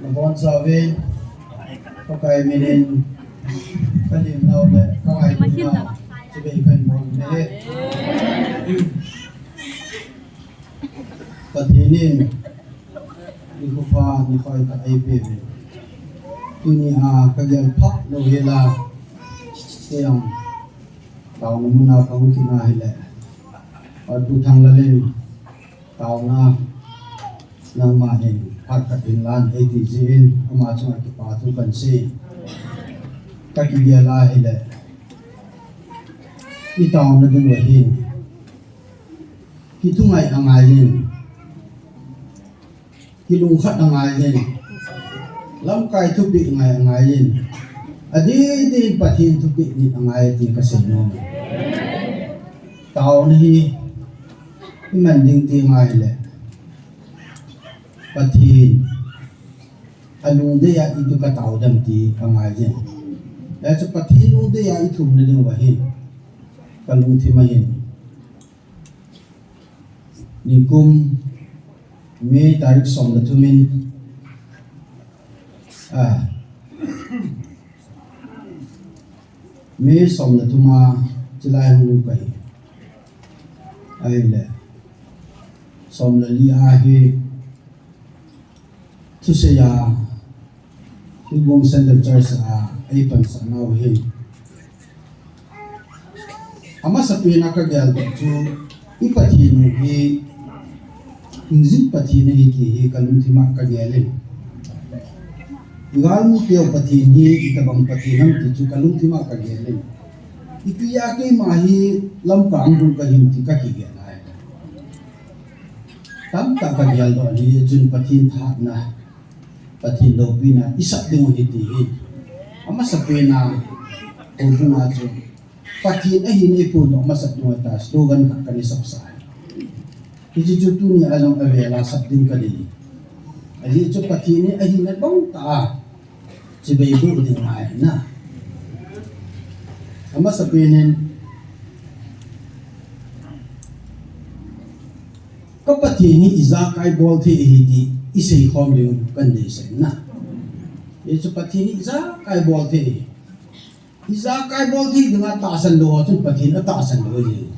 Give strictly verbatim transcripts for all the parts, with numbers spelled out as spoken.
Nabonchauvin, Pakai minin, kalimnau le kangailutnau chibai kahin bol uve. Pathen in nikho pha nikho hoitah eipeh uvin, tunia kagel phat lou hela, kei jong taona muna kahung kit ahile, Pu Thanglal in taona nangma hin phat khat hin lan eiti jeh in ama chunga kipa thu kahin sei. Kakigel ahile, itaona dingu ahin, kithungai angaiyin, kilungkhat angaiyin, lamkai thupeh ngai angaiyin, adeh deh in Pathen thupeh nit angai ti kaseinom e. Taona hi iman ding ti ngai le, Pathen alungdei a ipi katao dem ti angaiyin. Hijeh chun Pathen lungdei a ithumna dingu ahin, kalungthim ahin, nikum May tarik som le thum in, ah, May som le thum a chulai hung lut kahi. Ahile, som le li a hi thusei a, Tuibong Central Church a eipansah nau hin, amasapen a kageldoh chu, i Pathen u hi hingjing Pathen ahi ti hi kalungthim a kagel in, igalmu teu Pathen hi itobang Pathen ham ti chu kalungthim a kagel in, ipi a keima hi Lamka hung kahin ti kakigel ahi. Tamtah kageldoh ahi, chun Pathen thahatna, Pathen loupina isah dingu ahi ti hi amasapen a houbung a chu Pathen ahina iphondoh masat diu ahita slogan khat kana sapsah e. Hiche chu tunia jong avel a sap ding kadei. Ajeh chu Pathen ahina bangtah a chibai boh ding ahi na. Amasapen in, ka Pathen hi ijakai bolthei ahi ti iseikhom diu kadeisah na. Hichu Pathen hi ijakai bolthei ahi. Ijakai bolthei dinga tahsan lou ho chun Pathen atahsan lou ahi.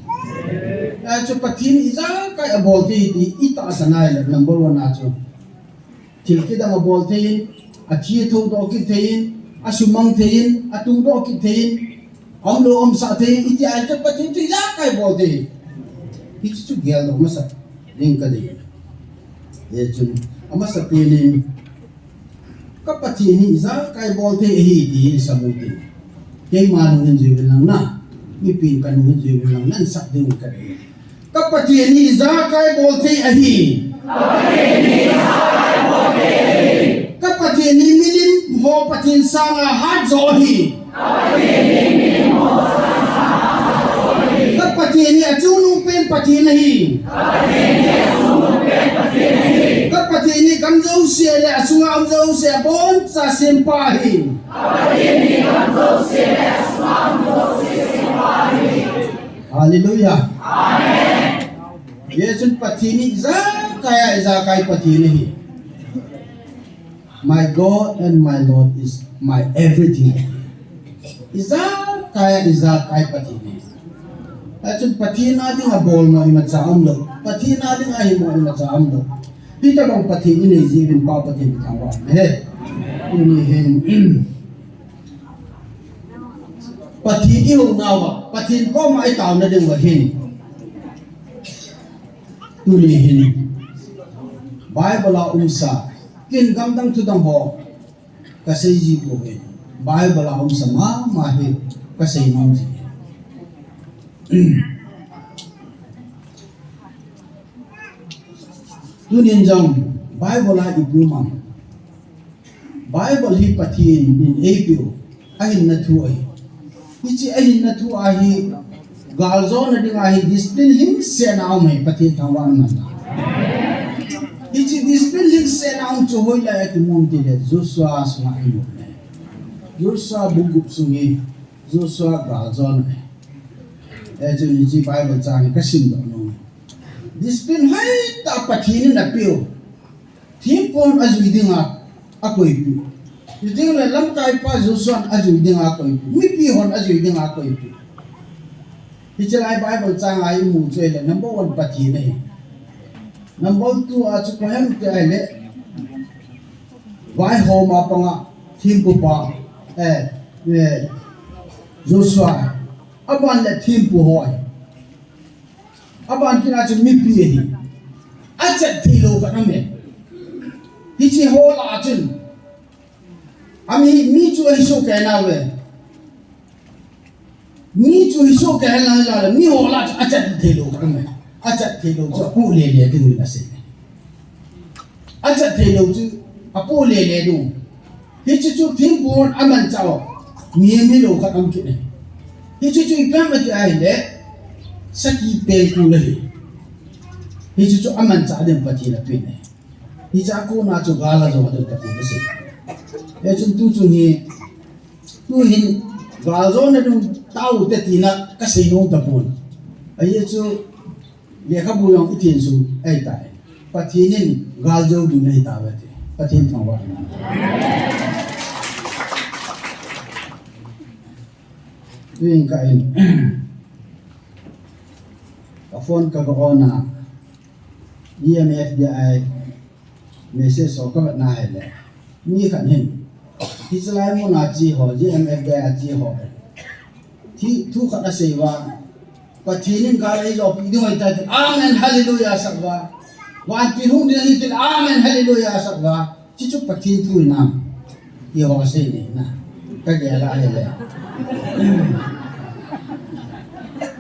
Hichu Pathen ijakai abolthei ti itahsan ahile number one a chu thil kidang abol thei in, athi athoudoh kit thei in, asumang thei in, atungdoh kit thei in, aumlou aumsah thei in, iti ahile chu Pathen chu ijakai bolthei. Hichu geldoh masat ding kadei. Hichun amasapen in, ka Pathen hi ijakai bolthei ahi ti hi isam utin, keima nung hin jui uvin lang na, mipin kanung hin jui uvin lang, nahin sah diu kadei. Ka Pathen hi ijakai bolthei ahi. Ka Pathen hi milim ho Pathen sanga hatjo ahi. Ka Pathen hi achungnung pen Pathen ahi. Ka Pathen hi gam jouse le asunga um jouse aboncha sempa ahi. Hallelujah. Amen. Hichun Pathen hi ijakai a ijakai Pathen ahi. My God and my Lord is my everything. Ijakai a ijakai Pathen ahi. Hichun Pathen a dinga bolmo imacha umlou, Pathen a dinga himo imacha umlou. Hitobang Pathen inei jeh uvin Pa Pathen thangvah in ahi. Tuni hin Pathen ihounauva, Pathen koma itaona dinguva hin, tuni hin Bible a umsa, ken gamdang thudang ho kasei ji pouvin, Bible a umsa mama hi kasei nom ji. Tunin jong Bible a ipu mang, Bible hi Pathen in eipeu ahinna thu ahi. Hiche ahinna thu ahi, galjona dinga hi discipline lhingsetna aum ahi, Pathen thangvahna man a. Hiche discipline lhingsetna aum chu hoilai a kimu em tile Joshua sunga imu e. Joshua bung gup sung hi Joshua galjona ahi. Hichun hiche Bible chang hi kasimdoh nom e. Discipline hoitah Pathen in apeu. Themkon ajui dinga, akoipeh. Chuteng le lamkaipa Joshua in ajui dinga akoipeh. Mipi hon ajui dinga akoipeh. Hiche lai Bible chang a imu chu ahile number one Pathen ahi. Number two a chu koi ham ti ahile vaihom a panga thempupa, eh, eh, Joshua. Aban le thempu ho ahi. Aban kit a chu mipi ahi. Achat theilou khat aume. Hiche ho lah a chun. Ami, mi chu ahi soh kei nauve. Mi chu hi soh kei hen lang hilou le, mi ho lah a chu achat theilou khat aume. Achat theilou chu apoh lele ding in asei. Achat theilou chu apoh lele ding. Hiche chu thempu hon amanchah u. Mi, mi lou khat aum kit e. Hiche chu ipi ham ati ahile, sakhi pengkul ahi. Hiche chu amanchah ding Pathen apen e. Hiche a kona chu gal ajo ding Pathen asei. Hichun tu chung hi, tu hin gal jona ding tao te tina kasei nom tapon. Ajeh chu lekhabu jong ithin sung ahitai. Pathen in gal jou ding ahi tauve ti. Pathen thangvah. Tuin ka in. Ka phone ka ga on a. G M F D I message ho ka vet na ahile. Mi khat hin. Hiche lai mun a che ho, G M F D I a che ho. Thi, thu khat asei uva. Pathen in gal eijopi ding ahitai. Amen, hallelujah asah uva. Vantil hung ding ahi tin, amen, hallelujah asah uva. Chuchu Pathen thu hinam. Eiho asei ni na. Ka gel a ahile.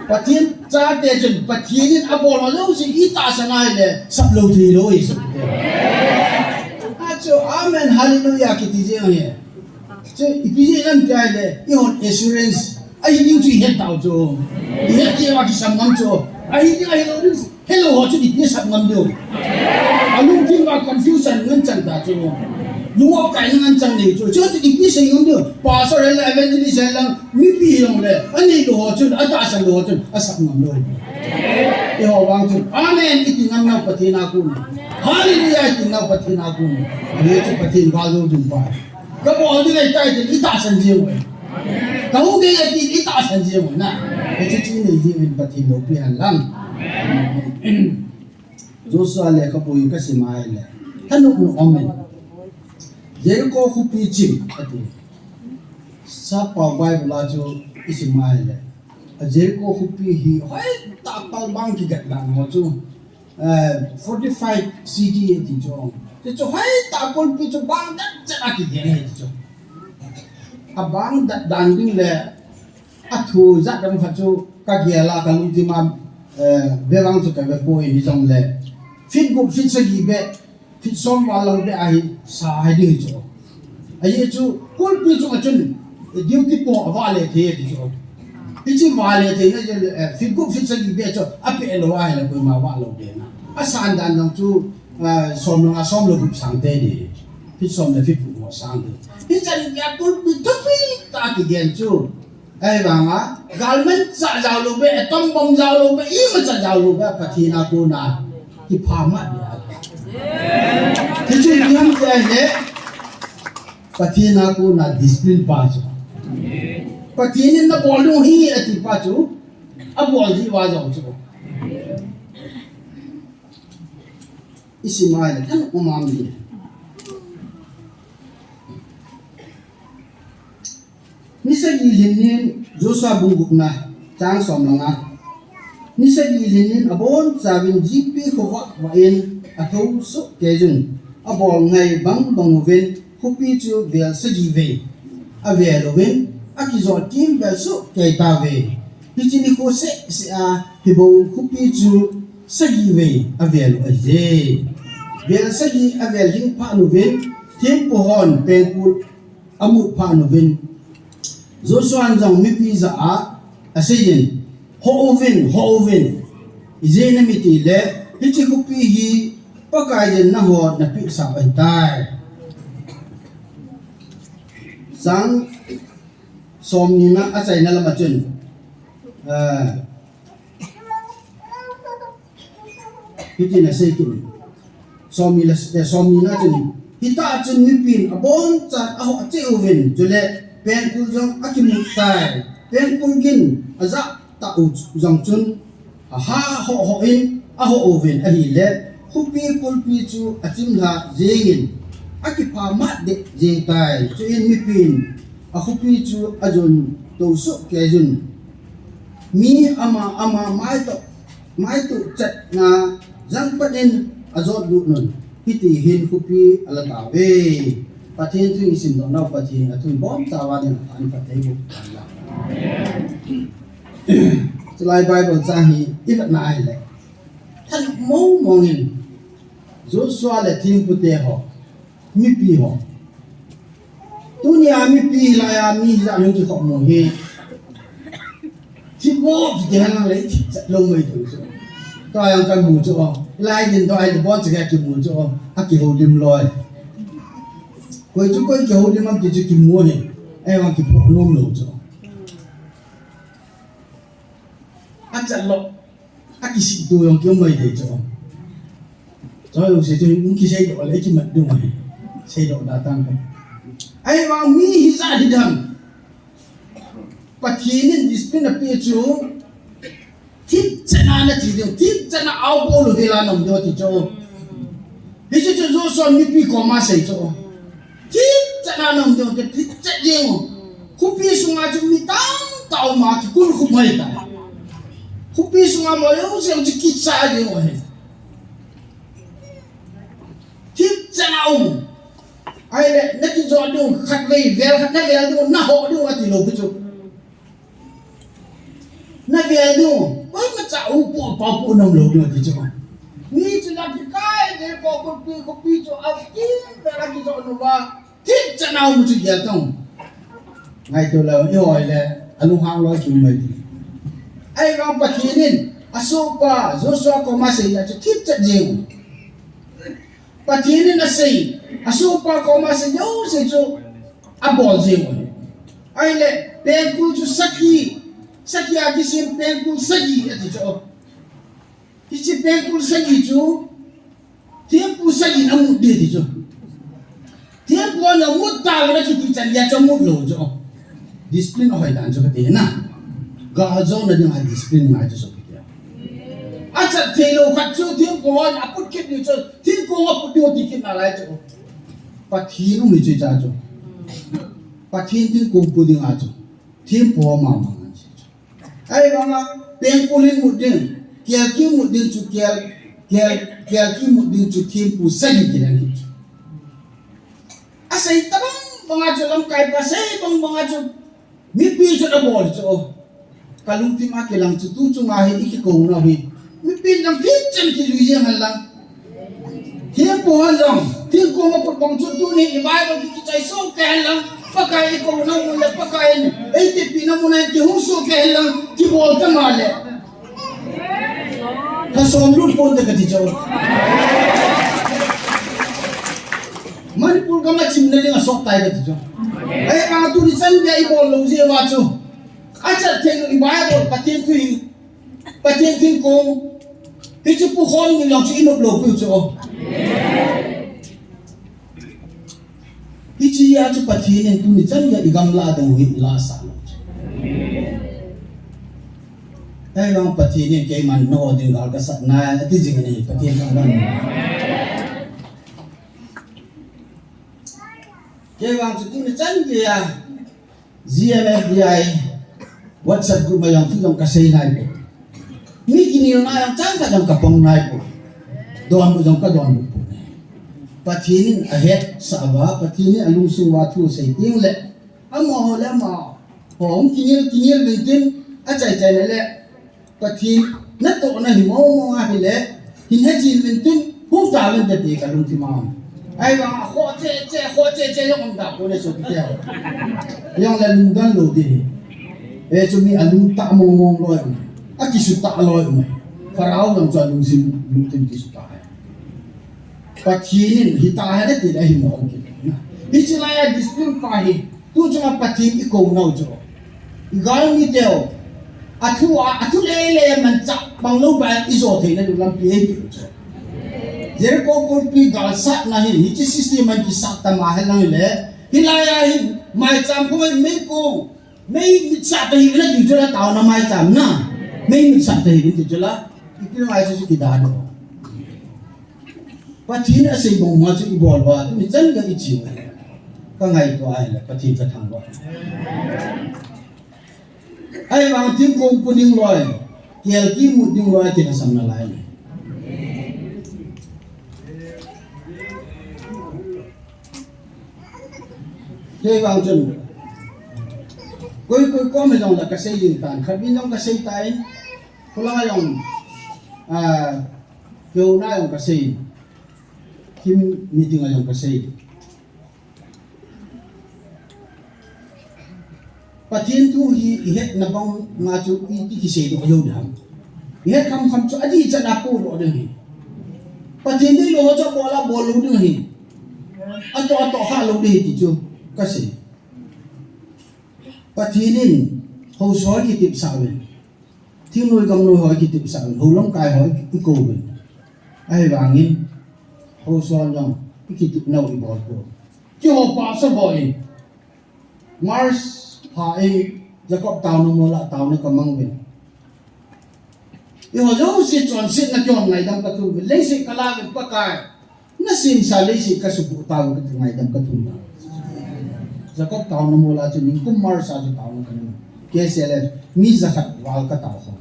Pathen chate chun, Pathen in abol ho jouse itahsan ahile, sap lou thei lou ahi sap te. Achu, amen, hallelujah kiti jeng ahi. Chu, ipi jeh ham ti ahile, eihon assurance. Ahi ding chu ihet tau chu. Ihet kit uva kisam ngam chu. Ahi ding ahilou ding. Helou ho chu ipi sap ngam diu. Alungthim a confusion ngan chang ta chu. Lung a kaina ngan chang nei chu. Chu chu ipi sei ngam diu. Pastor hen lang, evangelist hen lang, mipi jong le. Anei lou ho chun, atahsan lou ho chun, asap ngam lou. Eiho vang chun. Amen. Iti ngam nau Pathen a kon e. Hallelujah. Iti nau Pathen a kon e. Ajeh chu Pathen gal jou ding pa. Ka bol ding ahitai tin itahsan jeng uve. Ka hung ding ahi tin itahsan jeng uve na. Hiche chu inei jeh uvin Pathen loupi hen lang. Joshua lekhabu hi ka sim a ahile. Thanop nom in. Jericho khopi chim ati. Sappao Bible a chu isim a ahile. A Jericho khopi hi hoitah a pal bang kigat dan ho chu. Eh, fortified city ati chu. Chuchu hoitah a kulpi chu bang dat chet a kigen ahi chu. Abang dat dan ding le athu jat dang khat chu ka gel a ka lungthim a, eh, ve vang chu ka ve poi hijongle. Feet gup feet sagi beh, feet som val lang beh ahi sa ahi ding chu. Ajeh chu, kulpi chunga chun, duty po avale thei ati chu. Hiche vale theina chu, eh, feet gup feet sagi beh chu, apeh lou ahile koima vah lou ding na. Asan dan jong chu, eh, som le nga, som le gup sang tei ding. Feet som le feet gup ho sang ding. Hichan geiya kulpi thupi tah a kigen chu. Ahivanga, galmanchah jao lou beh, atom bomb jao lou beh, imacha jao lou beh, Pathen a kona kiphamat ding ahi. Hichu ipi ham ti ahile, Pathen a kona discipline pa chu. Pathen in nabol diu ahi ati pa chu, abol ji uva jong chu. Isim a ahile, thanop um am ni. Ni sagi lhin nin Joshua bung gupna chang som le nga. Ni sagi lhin nin abonchauvin Jericho khovah vah in athou soh kei jun, abol ngai bang bang uvin khopi chu vel sagi vei avel uvin akijot kimvel soh kei tauve. Hiche nikho seh seh a hi bou khopi chu sagi vei avel u ahiye. Vel sagi avel lhing phat uvin thempu hon pengkul amut phat uvin, Joshua in jong mipi jah a aseiyin, "Hou uvin, hou uvin. Ijeh inem itile, hiche khopi hi Pakaiyin nahon napehsah u ahitai." Chang somni na achaina lama chun, eh, Hitin asei kit in. Somni le, eh, somni na chun. Hitah chun mipin abonchan ahoh cheh uvin, chule pengkul jong akimut tai. Pengkul gin ajah tah u jong chun, aha hoh hoh in ahoh uvin ahile, khopi kulpi chu achimlha jengin, akipha mat deh jeng tai. Chuin mipin akhopi chu ajon tosoh kei jun, mi ama ama maitoh, maitoh chetna jangpat in ajot lut un, hiti hin khopi alah tauve. Pathen thu isim doh nau, Pathen athu ibonchauva ding phatthei boh hen lang. Chulai Bible chang hi ivet na ahile, thanop mong mong in Joshua le thempu te ho, mipi ho. Tunia mipi laiya mi hijat hung kikhop mu hi, thipbol kiti hen lang le, thipchet lou mai thei chu. Tua jong kamu chu o. Lai din toh ahile boncha kimu chu o. Akihoulim loi. Koi chu koi kihoulim am ti chu kimu hi. Ahivang kiphoh nom lou chu. Achat lou. Akisih tu jong kium mai thei chu. Choi jouse chu hung kiseidoh le kimat ding ahi. Seidoh da tang. Ahivang mi hijat hiding. Pathen in discipline apeh chu, thipchet na nati diu, thipchet na aobol u hela na um diu ati chu. Hiche chu Joshua mipi koma asei chu. Thipchet na na um diu, thipchet diu. Khopi sunga chu mi tamtah um a kikulkhup mai ta. Khopi sunga mo jouse chu kicha diu ahi. Thipchet na um. Ahile, nakijot diu, khatvei vel, khat navel diu, nahoh diu, ati lou pi chu. Navel diu, koimacha upo, paopo nom lou diu, ati chu. Mi chu nakikai, vel ko, kopi, kopi chu, akin, vel akijot nu va. Thipchet na um chu gel tong. Ngaito lou, i hoi le, alunghang loi chu mai ti. Ahivang Pathen in, asohpa, Joshua koma asei na chu thipchet jeng. Pathen in asei, asohpa koma asei jouse chu abol jeng u ahi. Ahile, pengkul chu sagi, sagi a kisem pengkul sagi ati chu. Hiche pengkul sagi chu, thempu sagi in amut ding ati chu. Thempu hon amut tauve na kiti chan geiya chu amut lou chu. Discipline ahoi dan chu kati na. Galjona dinga discipline ngai chu sopi te. Achat thei lou khat chu thempu hon aput kit ding chu, thingkong aput ding ti kit nalai chu. Pathen um hi chu cha chu. Pathen thingkong put ding a chu. Thempu ho mama ngan chu. Ahivanga pengkul in mut ding, kelki mut ding chu kel, kel, kelki mut ding chu thempu sagi kiti ahi. Asei tabang banga chu lamkai pa sei bang banga chu mipi chu abol chu. Kalungthim a kilang chu tu chunga hi i kikou nau hi. Mipin jong thipchet kijui jeng hen lang. Thempu hon jong, thingkong aput bang chu tuni i Bible ki kichai soh kei hen lang. Pakai i kou nau mun le Pakai in eitepina mun a kihung soh kei hen lang. Kibol ta ma le. Ka som lut pon te kati chu. Manipur gam a chimna ding asot tai kati chu. Ahivang tuni chan geiya i bol lou jeh uva chu. Achat thei lou i Bible Pathen thu hi. Pathen thingkong. Hichu pukhom ni jong chu i nop lou pi chu. Hiche a chu Pathen in tuni chan geiya i gamla ding u hi i lahsah lou chu. Ahivang Pathen in keiman nao ding gal kasat nai ati jing ahi Pathen thangvah in. Kei vang chu tuni chan geiya G M F D I WhatsApp group a jong thu jong kasei nai poi. Mi kinelna jong chang khat jong kapang nai poi. Donbut jong kadonbut poi. Pathen in ahetsah uva, Pathen in alungsung uva thu asei teng le, amaho le amaho hung kingel, kingel uvin tin, achai chai le le, Pathen natohna hi mong mong ahile, hin hejin uvin tin, hung tauvin te ti kalungthim a um. Ahivang a khoh cheh cheh, khoh cheh cheh jong um da poi le sopite. Jong le lungdon lou ding. Hichu mi alungtah mong mong loi um. Akisutah loi um. Pharaoh jong chu alungsim, lungthim kisutah ahi. Pathen in hita hen ati le himo kit na. Hiche laiya discipline pa hi. Tu chunga Pathen i kou nau chu. I galmi teu. Athu a, athu lele manchah bang lou ba i jo theina diu lampi ahi chu. Jericho khopi galsatna hi, hiche system a kisat tama hilang le. Hilai a hi, maicham khu mei ko, mei mitsah ta hi na ti chu la taona maicham na. Mei mitsah ta hi ti chu la. Ipi ngai chu kidado. Pathen asei bang ma chu ibol uva, tuni chan gei ichi uva. Ka ngaito ahile, Pathen ka thangvah. Ahivang thingkong pu ding loi, kel kimu ding loi, kilhasam nalai. Kei vang chun, koi, koi kom hi jong la kasei jing tan, khat vin jong kasei tan, kholai jong, ah, keu na jong kasei, kin meeting a jong kasei. Pathen thu hi ihetna banga chu iti kisei doh jou ding ham. Ihet khamkham chu adih chan a podoh ding ahi. Pathen deilou ho chu abol a bol lou ding ahi. Atoh atoh kha lou ding ahi ti chu kasei. Pathen in haosa ho kitepsah uvin. Thingnoi gamnoi ho kitepsah uvin. Hou lamkai ho ikouvin. Ahivangin haosa ho jong ikitepna u ibol pou. Keiho pastor ho in March lha in Jacob taona mol a taona kamang uvin. Eiho jouse chonsetna kihon ngaidam kathum uvin. Leiset kala uvin Pakai. Nasemsa leiset kasuboh tauve kati ngaidam kathum ta. Jacob taona mol a chu nikum March a chu taona kanei. K C L F mi jakhat val katao khom.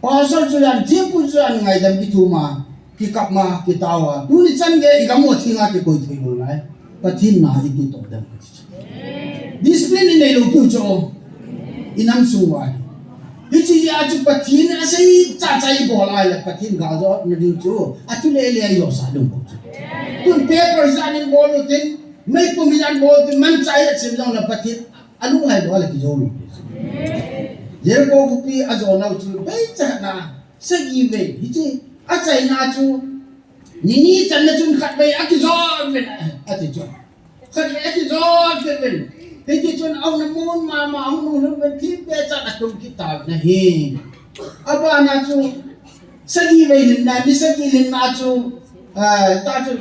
Pastor chu jan, thingpu chu jan ngaidam kithum a, kikap ma, kitao a. Tuni chan gei igam u thinga kikoi thei lou nai. Pathen na iti toh dem kati chu. Discipline inei lou tiu chu. Inam sung uva hi. Hiche jeh a chu Pathen asei chacha ibol a ahile Pathen galjona ding chu. Athu lele a ijosa ding bou chu. Tun paper jan in bol u tin, meipum hi jan bol u tin, manchah a sim jong le Pathen alunglhai bol a kijou lou. Jericho khopi ajonau chu beichatna, sagi vei, hiche achaina chu, nini channa chun khatvei akijot uvin, ati chu. Khatvei akijot uvin. Hiti chun ahung namun mama, ahung nunun uvin, thipbeh chan atum kit tauvin ahi. Abana chu, sagi vei lhinna, ni sagi lhinna chu, ah, ta chu,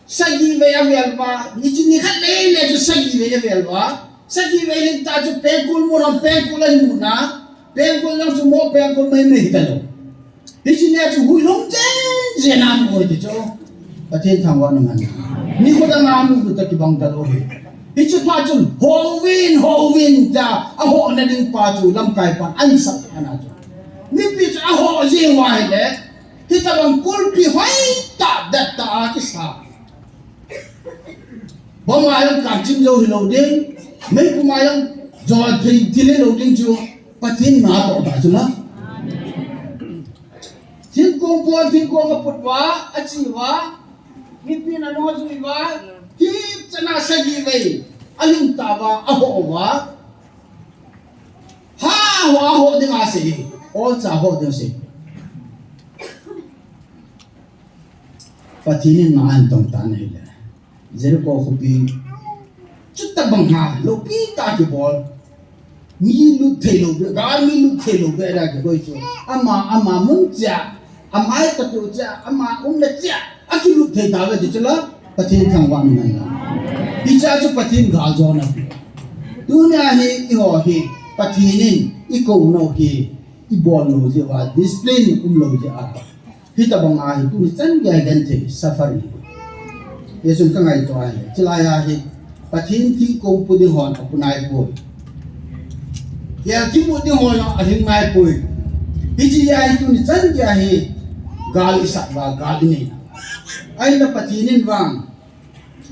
sagi vei avel uva, ni chu ni khat lele chu sagi vei avel uva. Sagi vei lhin ta chu pengkul mun a, pengkul ahin mun a, pengkul jong chu mo pengkul maimai hita lou. Hiche nia chu huilhum jen jen a amu hiti chu. Pathen thangvahna man. Nikho dang a amu ta kibang talou hi. Hiche phat chun hou vin, hou vin tia ahohna ding pa chu lamkai pan ahin sap ana chu. Mipi chu ahoh jeng uva ahile, hitabang kulpi hoitah, dettah a kisa. Bomb a jong kap chim jou hilou ding, meipum a jong jot thei thil hilou ding chu, Pathen na toh ta chu la. Thingkong pon, thingkong aput uva, ache uva, mipin anojui uva, thipchan a sagi vei alhin tauva, ahoh uva. Ha, ho, ahoh ding asei, olcha ahoh ding asei. Pathen in na ahin tong tan ahile. Jericho khopi. Chutobang a, loupi tah kibol. Mi lut thei lou beh, gal mi lut thei lou beh a kikoi chu. Ama, ama mun cheh a, ama katu cheh a, ama umna cheh a, akilut thei tauve ti chu la, Pathen thangvahna man la. Hiche chu Pathen galjona pi. Tunia hi, eiho hi, Pathen in, ikou nau hi, ibol lou jeh uva, discipline umlou jeh a. Hitabang a hi tuni chan gei a genthei suffering. Hichun ka ngaito ahi. Chulai a hi Pathen thingkong pu ding hon apu naipoi. Kel kimu ding hon ahing naipoi. Hiche a hi tuni chan gei a hi gal isat uva gal inei na. Ahinla Pathen in vang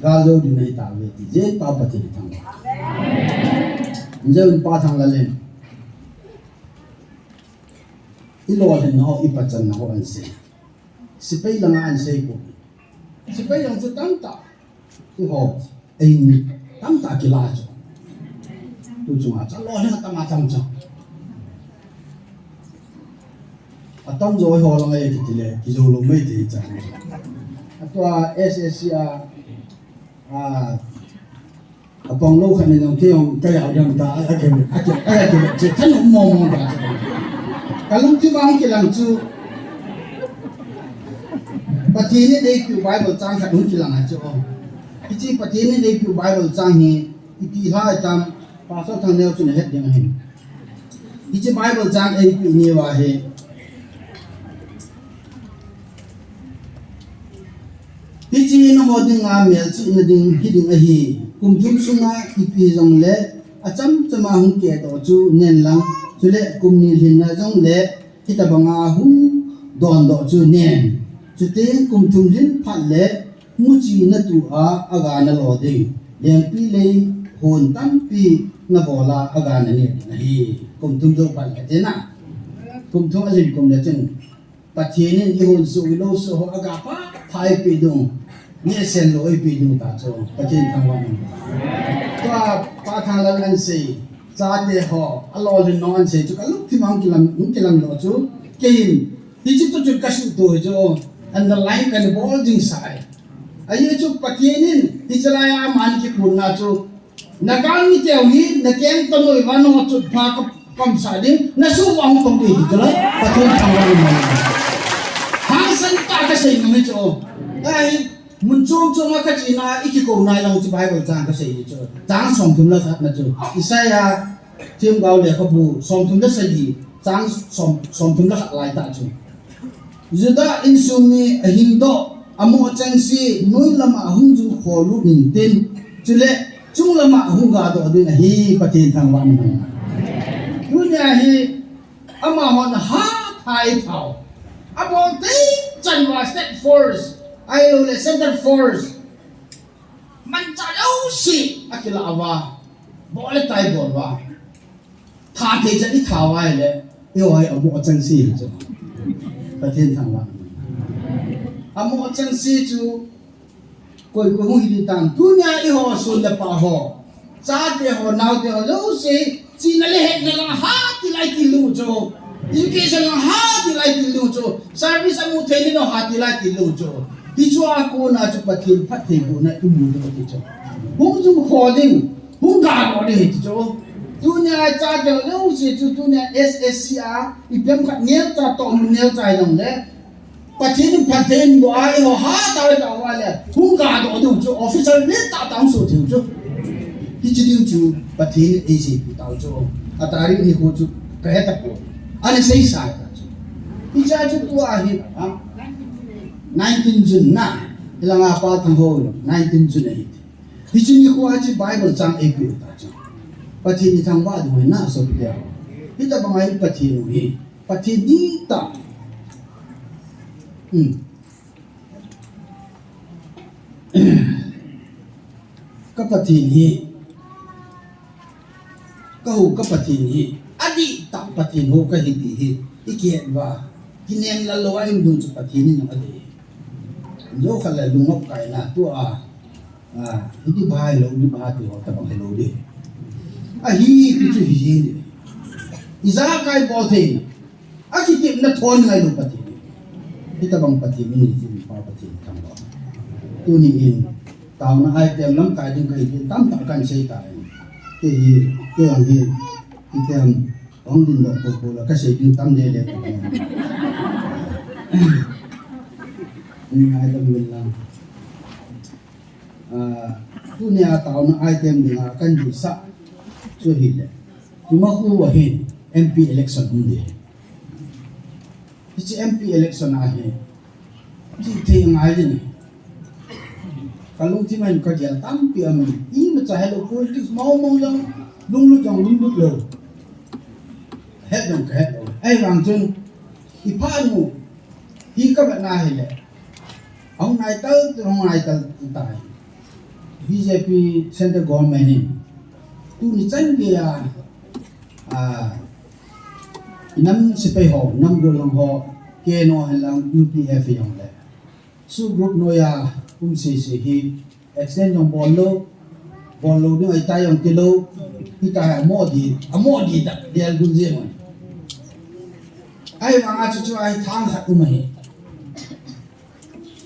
gal jou ding nahi tauve ti. Jeng pa Pathen thang. Jeng pa thang la len. I lolhinna ho, i pachanna ho ahin sei. Sepai langa ahin sei pou. Sepai lang chu tamtah. Eiho, eimi, tamtah kila chu. Tu chunga chu lolhing atam atam chu. Atam jo eiho langa e kiti le, kijou lou mai ti chu. Atua S S C a, a, Apang lou khat in jong kei jong ka jao jam ta, a, a, a, a, a, a, che, thanop mong mong ta. Ka lungthim a hung kilang chu. Pathen in eipeh u Bible chang khat hung kilang ahi chu. Hiche Pathen in eipeh u Bible chang hi ipi lha ahitam, Pastor Thangneo chun ahet ding ahi. Hiche Bible chang eipeh ni uva hi. Hiche nangho dinga melchihna ding hiding ahi. Kum thum sunga ipi jongle achamchama hung kehdoh chu nen lang, chule kum ni lhinna jongle hitobanga hung dondoh chu nen. Chuteng kum thum lhin phat le muchi natua aga nalo ding. Lengpi lei hon tampi nabol a aga nanen ding ahi. Kum thum jou phat le tina. Kum thum alhin kum le chun Pathen in ihon soh ilou soh ho aga pha pha eipeh ding, nehsen lou eipeh ding ta chu Pathen thangvah in. Tua Pa Thanglal ahin sei, chate ho, alolhin nung ahin sei chu kalungthim a hung kilang, hung kilang doh chu. Kei hin, hiche tu chun kasuhto hi chu, underline kana bol jing sah e. Ahi chu Pathen in, hiche laiya aman kiphonna chu, nagalmi teu hi, nakeng tonoi uva nangho chutpha ka pamsah ding, nasuh uva hung pang ding ti chu la, Pathen thangvah in. Hangsan tah a kasei nom hi chu. Ahi, mun chom chom a kachena, ikikou nai lang chu Bible chang kasei hi chu. Chang somthum le khat na chu. Isaiah themgao lekhabu somthum le sagi, chang som, somthum le khat lai tah chu. Judah insung mi ahingdoh, amoh chengse, noi lama hung jung khol u hintin, chule chung lama hung gadoh ding ahi, Pathen thangvah in. Tunia hi, amahon hatah a eithao. Abol thei chan uva State Force, ahilouleh Centre Force. Manchah jouse akilah uva, bol le tai bol uva. Tha thei chan itha uva ahile, eiho hi amoh chengse hi chu. Pathen thangvah in. Amoh chengse chu koi koi hung hi ding tam. Tunia eiho son le pah ho, chate ho, naote ho jouse, chihna le hetna lang hatah a itil u chu. Education lang hatah a itil u chu. Service amu theina lang hatah a itil u chu. Hichea kona chu Pathen phattheibohna imu diu ti chu. Hung jung khol ding, hung gadoh ding ahi ti chu. Tunia chate ho jouse chu tunia S S C a, ipi ham khat neocha toh mun neocha hijongle, Pathen in phatthei in boh a, eiho hatah a eithao uva le, hung gadoh diu chu, officer le tah tah hung soh thei u chu. Hiche ding chu, Pathen in eiseipeh tau chu. A tarik nikho chu, kahe tapoi. Ana seisa ta chu. Hichea chu tua hi, ha? Nineteen June na. Hilanga Pa Thangho, nineteen June ahi. Hiche nikho a chu Bible chang eipeh u ta chu. Pathen ithangvah diu ahi na, sopite ho. Hitobanga i Pathen u hi. Pathen dihtah. Hmm. Ka Pathen hi, ka hou ka Pathen hi, adihtah Pathen hou kahi ti hi, ikihet uva, kinem lal louva ium ding chu Pathen in adei. Jou khat le lungop kaina tua, Ah, hiti bha hilou, hiti bha ti ho tabang hilou ding. Ahi, ti chu hi jing ding. Ijakai bol thei. Akitepna thon ngai lou Pathen. Hitobang Pathen in eijui pa Pathen thangvah. Tuni in, taona item lamkai ding kahi ding tamtah kahin sei tai. Kei hi, kei jong hi, item, hung ding doh popo la kasei ding tam lele. Ni ngai dam lel lang. Ah, tunia taona item dinga kahin deisah chu ahile, imakhu a hin M P election um ding. Hiche M P election a hi, chihthei ngai ding ahi. Kalungthim a hin kagel tampi aum in, imacha helou politics mong mong jong, lunglut jong lunglut lou. Het jong kahet lou. Ahivang chun, iphat u, hi kavetna ahile, Ahung naital, ahung naital tai. B J P Centre Government in tuni chan geiya, ah, inam sepai ho, nam gollhang ho, K N O hen lang, U P F jong le SoO group noiya um sese hi extend jong bol lou, bol lou ding ahitai jong tilou, hitia hi amo di, amo di ta, del gun jeng oi. Ahivanga chu chu ahi thang khat um ahi.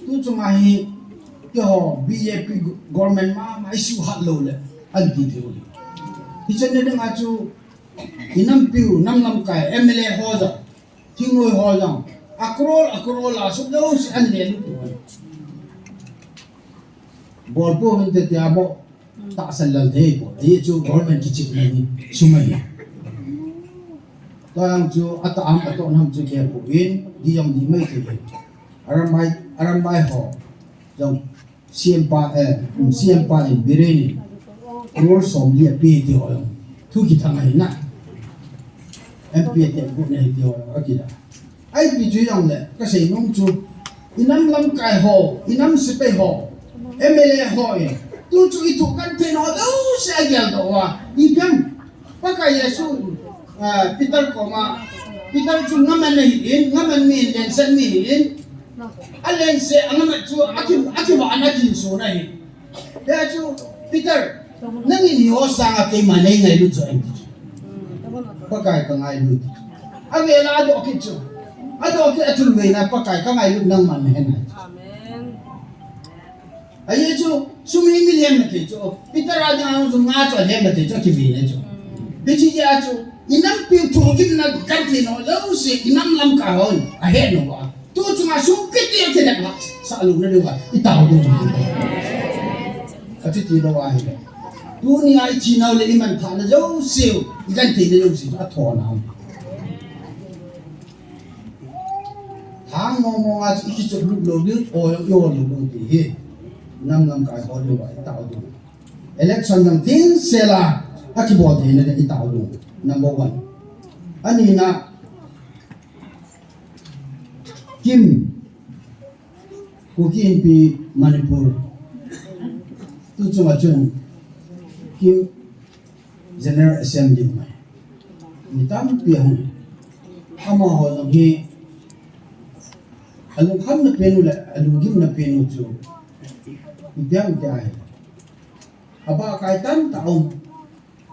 Tu chunga hi, keiho B J P government mama isuhat lou le, ahin ti thei u hi. Hichan ne dinga chu, inampiu, nam lamkai, M L A ho jong, thingnoi ho jong, a crore, a crore la, sum jouse ahin le lut u hi. Bol pouvin te tia bou. Tahsan lal thei bou. Ajeh chu government kichepna ni sum ahi. Tua jong chu atah ham atoh ham chu kei pon di jong di mai thei. Arambai, Arambai ho jong C M pa, eh, C M pa in Biren in crore somli ape ti ho jong thu kithang ahi na. M P a te gu ne ti ho jong akila. Ipi chu jong le, kasei nom chu, inam lamkai ho, inam sepai ho, M L A ho in, tu chu ithoh genthei nau jouse agel doh uva, ipi ham, Pakai Jesu, ah, Peter koma, Peter chu ngaman ahin, ngaman mi, lengset mi ahin, alengset, angamat chu, aki, akivah in akinsun ahi. Hijeh chun, Peter, nangin hiho sanga keima nei ngailut jo em ti chu. Pakai ka ngailut. Avela adoh kit chu. Adoh kit a thum veina Pakai ka ngailut nangman nahen ahi. Amen. Ajeh chu, sum hi mi lhem na thei chu. Peter a dinga chu nga chu lhem na thei chu kive na chu. Hiche jeh a chu, inampi thohgimna genthei nau jouse, inam lamkai hon ahet nau va. Tu chunga sum kiti a kinep lhah sah lou na diu va, itao diu. Achuti lou ahi. Tunia ithi nau le iman thah nau jouse, igenthei nau jouse, athoh nau. Thang mong mong a chu ikichop lut lou diu, o, o, lou lou ti hi. Nam lamkai ho diu va, itao diu. Election jong tin sela, akibol theina le itao diu. Number one. Anina, KIM, Kuki Inpi Manipur. Tu chunga chun KIM General Assembly mai. Mi tampi ahung. Amaho jong hi alungkhamna pen u le alunggimna pen u chu ipi ham ti ahi. Abahkai tamtah um.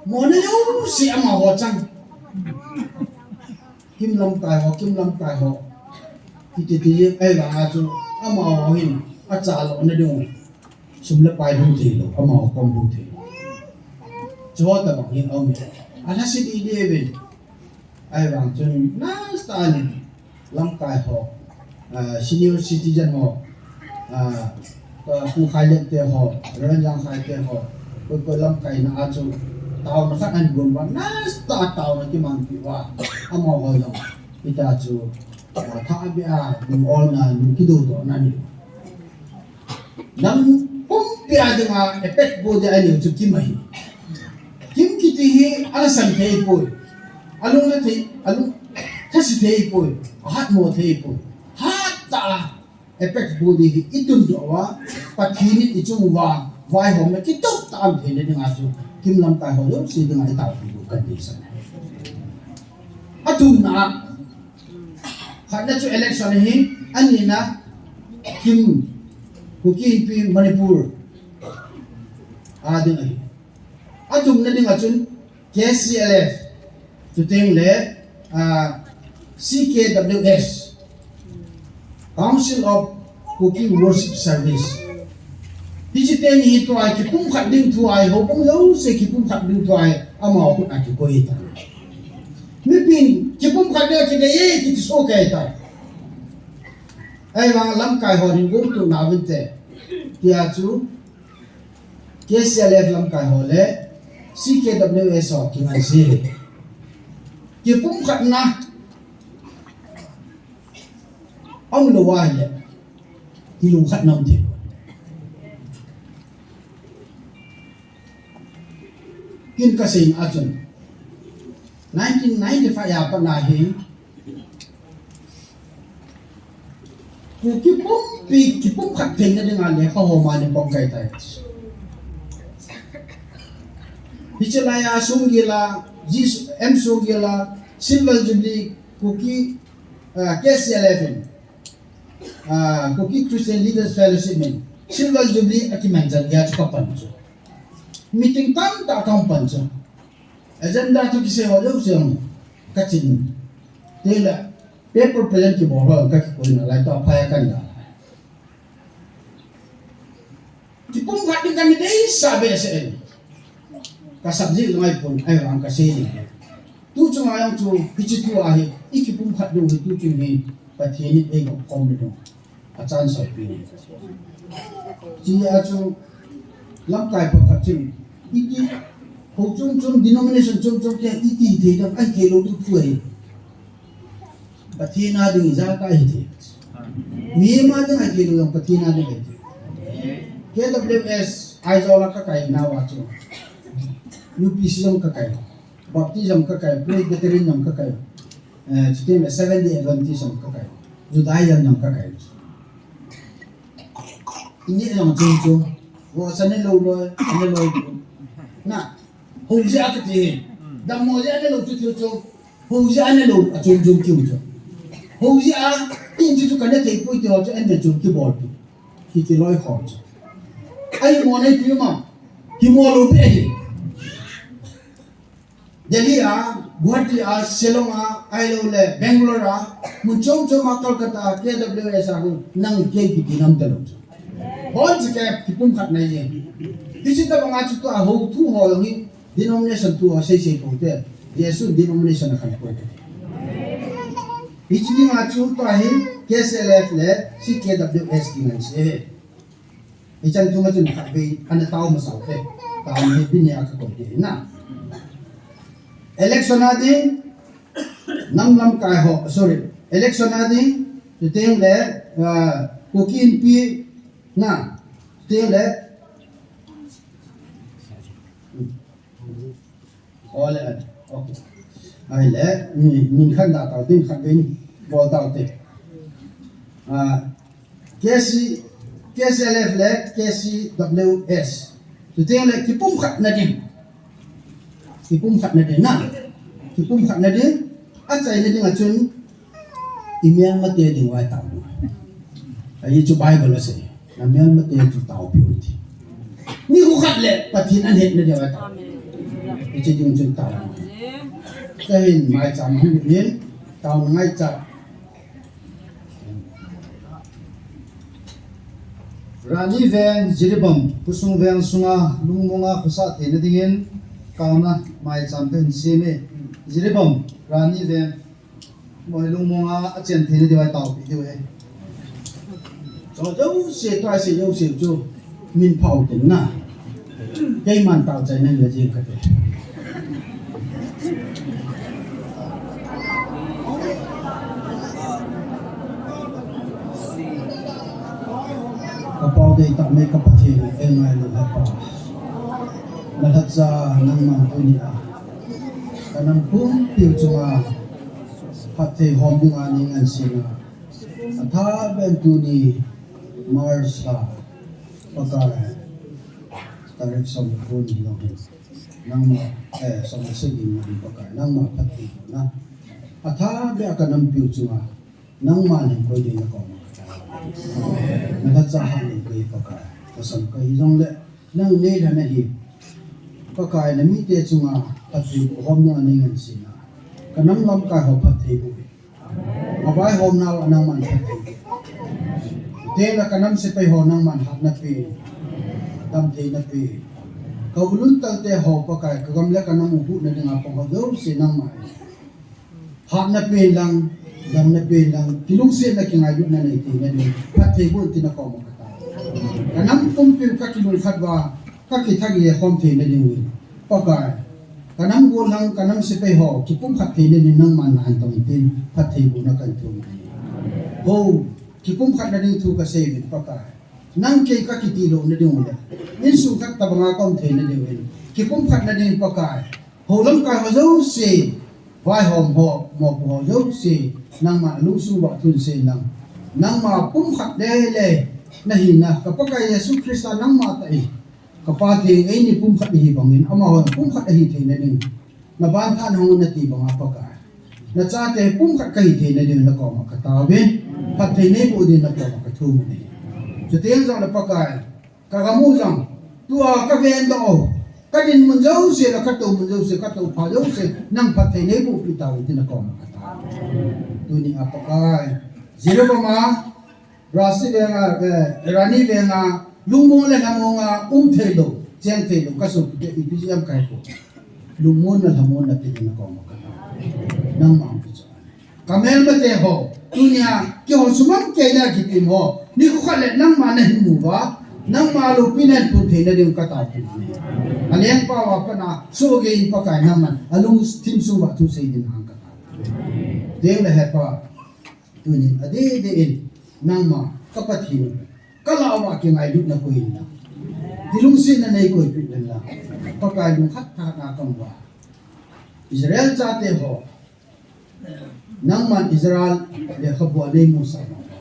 Mona jouse amaho chang. KIM lamkai ho, KIM lamkai ho. Kiti ti jeng ahivanga chu amaho hin achalhah na diu. Sum le pai hung thei lou, amaho kom hung thei lou. Chuho tabang hin aum e. Alhase deh deh uvin. Ahivang chun nasa tah in lamkai ho, ah, senior citizen ho, ah, Pu Khailep te ho, Reverend Jangkhai te ho, koi koi lamkaina a chu taona khat ahin gon uva, nasa tah a taona kimanpi uva, amaho jong hitia chu, ah, thah beh a lung olna, lung kidodohna nei. Nam pumpi a dinga apex body aneiu chu KIM ahi. KIM kiti hi alhasan thei poi. Alung le thei, alung thase thei poi. Ahatmo thei poi. Hattah a apex body hi itundoh uva, Pathen in ichung uva vaihomna kitoh tah a um theina dinga chu KIM lamkai ho jouse dinga itaopi diu kati ahi. Athumna a, khatna chu election ahi, anina KIM, Kuki Inpi Manipur a ding ahi. Athumna dinga chun KCLF, chuteng le, ah, CKWS, Council of Kuki Worship Service. Hiche teni hi tua kipumkhat ding thu ahi, houbung jouse kipumkhat ding thu ahi, amaho khut a kikoi tai. Mipin kipumkhat ding a kidei e kiti soh kei tai. Ahivang lamkai hon hin gongtu nauvinte. Tia chu KCLF lamkai ho le CKWS ho kingaisih. Kipumkhatna aum lou ahile, kilungkhatna um thei. Ken kasei a chun, nineteen ninety-five a pat na hi, Kuki pumpi kipumkhat theina dinga lekha hom a nei pom kei tai. Hiche laiya Songgel a, Jesu, M Songgel a, Silver Jubilee, Kuki, ah, KCLF in, ah, Kuki Christian Leaders Fellowship in, Silver Jubilee akiman chan geiya chu kapan chu. Meeting tamtah kahung pan chu. Agenda thu kisei ho jouse jong kachin. Tile, paper present kibol ho kakikoina lai, tua phai a kana. Kipumkhat ding kana deisah behseh in. Ka subject jong ahipon, ahivang kasei ding. Tu chunga jong chu, hiche thu ahi, ikipumkhat diu hi tu chung hi, Pathen in eikhom ding. Achan sopi ni. Hichea chu, Lamkai pha pha chim. Iti, ho chom chom, denomination chom chom kia iti thei dam, ahi thei lou tu tu ahi. Pathen a ding ijakai ahi thei. Mi ma ding ahi thei lou jong Pathen a ding ahi thei. K W S Aizawl a ka kai nau a chu. U P C jong ka kai. Baptist jong ka kai, Presbyterian jong ka kai. Eh, chuteng le Seventh Day Adventist jong ka kai. Judaism jong ka kai. Ini jong chom chom. Wo sa ne lou lou, ne lou. Na, ho jeh a kati. Dammo jeh a ne lou chu chu chu. Ho jeh a ne lou a chom chom kiu chu. Ho jeh a, in chu chu ka ne thei poi ti ho chu en ne chom kibol pi. Ki kiloi ho chu. Ahi mo ne pi ma. Ki mo lou pi ahi. Delhi a, Guwahati a, Shillong a, ahilou le Bangalore a, mun chom chom a, Kolkata a, K W S a, nang kei kiti nam talou chu. Hon chu kei kipumkhat na ye. Hiche tabang a chu tua ho thu ho jong hi, denomination thu ho sei sei pou te. Jesu denomination a khan poi te. Hiche ding a chu tua hi, K C L F le, C K W S ding ahi se. Hichan chunga chun khatvei ana tao masa u te. Tao ni bini a ka koi te na. Election a ding, nam lamkai ho, sorry. Election a ding, chuteng le, ah, Kuki Inpi, na, chuteng le, Ole, okay. Ahile, ni, ni khan da tau, din khan din, bol tau te. Ah, K C, K C L F le K C W S. Chuteng le kipumkhat na ding. Kipumkhat na ding na. Kipumkhat na ding. Achaina ding a chun, i melmate ding vai tao. Ahi chu Bible a sei. Na melmate chu taopiu ti. Nikho khat le Pathen ahin hetna ding vai tao. Hiche ding chun tao. Kahin maicham hung hin tao ngaicha. Rani veng Jiribam, khosung veng sunga lungmonga khosa theina dingin, taona maicham kahin sem e. Jiribam, Rani veng, mo hi lungmonga achen theina diu vai taopi diu ahi. Cho jouse, tua sei jouse chu, min phao tin na. Keiman tao chaina le jing kate. Ka Pau deitah me ka Pathen, ka ngailu Hepa. Na lhacha nangman tunia ka nam pumpiu chunga phatthei hom dinga nei ngansen a, atha beh in tuni March lha, Pakai, tarik som le ko ni jong hin. Nangma, eh, som le sagi ni Pakai, nangma phatthei bohna. Atha beh a ka nampiu chunga, nangma hin koi ding na kom a ka tao. Na lhacha hah in koi Pakai, ka sam ka hi jongle, nang nei lhah na hi. Pakai, na mite chunga, phatthei boh hom na nei ngansen a. Ka nam lamkai ho phatthei boh. Ka vaihomnau a nangman phatthei. Tela ka nam sepai ho nangman hatna pe, damtheina pe. Ka u luntalte ho Pakai, ka gam le ka nam u huhna dinga pang ho jouse nangman hatna pen lang, damna pen lang, kilungsetna kingailutna nei theina ding, phatthei boh in tin na kom a ka tao. Ka nam pumpiu ka kilungkhat uva, ka kithagil khom theina dingin, Pakai, ka nam gollhang, ka nam sepai ho kipumkhat theina ding nangman na hantong in tin, phatthei bohna kahin thum ahi. Ho, kipumkhatna ding thu ka sei uvin, Pakai, nang kei ka kiti louna ding u le, insung khat tabanga ka um theina dingin, kipumkhatna ding Pakai, ho lamkai ho jouse, vaihom ho, mopo ho jouse, nangman lungsung uva thunse in lang, nangma pumkhat lele na hina, ka Pakai Jesu Christa nangma tah in, ka Pa theng, eini pumkhat ihi bangin, amaho pumkhat ahi theina ding, na ban thah na hung un na ti banga Pakai, na chate pumkhat ka hi theina ding na kom a ka tao uvin, phatthei nei boh ding na kom a ka thum u ahi. Chuteng jongle Pakai, ka gam u jong, tua ka ven doh u, ka dinmun jouse le ka toumun jouse, ka toupha jouse, nang phatthei nei bohpi tauvin tin na kom a ka tao. Tunia Pakai, Jiribam a, Rasi venga, eh, Rani venga, lungmon le lhamon a um theilou, cheng theilou, ka sopite ipi jeh ham kahe poi. Lungmonna lhamonna pe ding na kom a ka tao. Nangma umpi chu. Ka melmate ho, tunia, kihou sumang kei le kipim ho, nikho khat le nangma nahin mu uva, Nangma loupi nan pun theina ding kataopi. Alengpa uva pat a sohgei in Pakai nangman alungthim sung uva thusei ding hang kataopi. Teng le he Pa, tunin adeh deh in nangma ka Pathen, ka lah uva kingailutna koi in lang, kilungsetna nei koipeh in lang, Pakai lungkhat tah a ka um uva, Israel chate ho, nangman Israel lekhabua nei musah uva,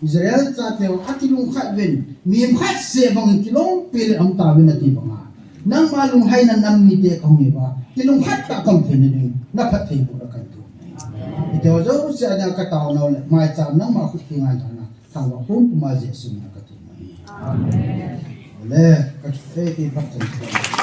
Israel chate ho akilungkhat uvin, mihem khat seh bang kilompi le um tauvin ati banga, nangma lunghaina nam mite kahung uva, kilungkhat tah a ka um theina ding na phattheibohna kahin thum. Hitiho jouse a dinga ka taonau le maicham nangma khut theng a nana thangvah pumpuma Jesu min a ka thum ahi. Amen. Le, ka, eh, eh,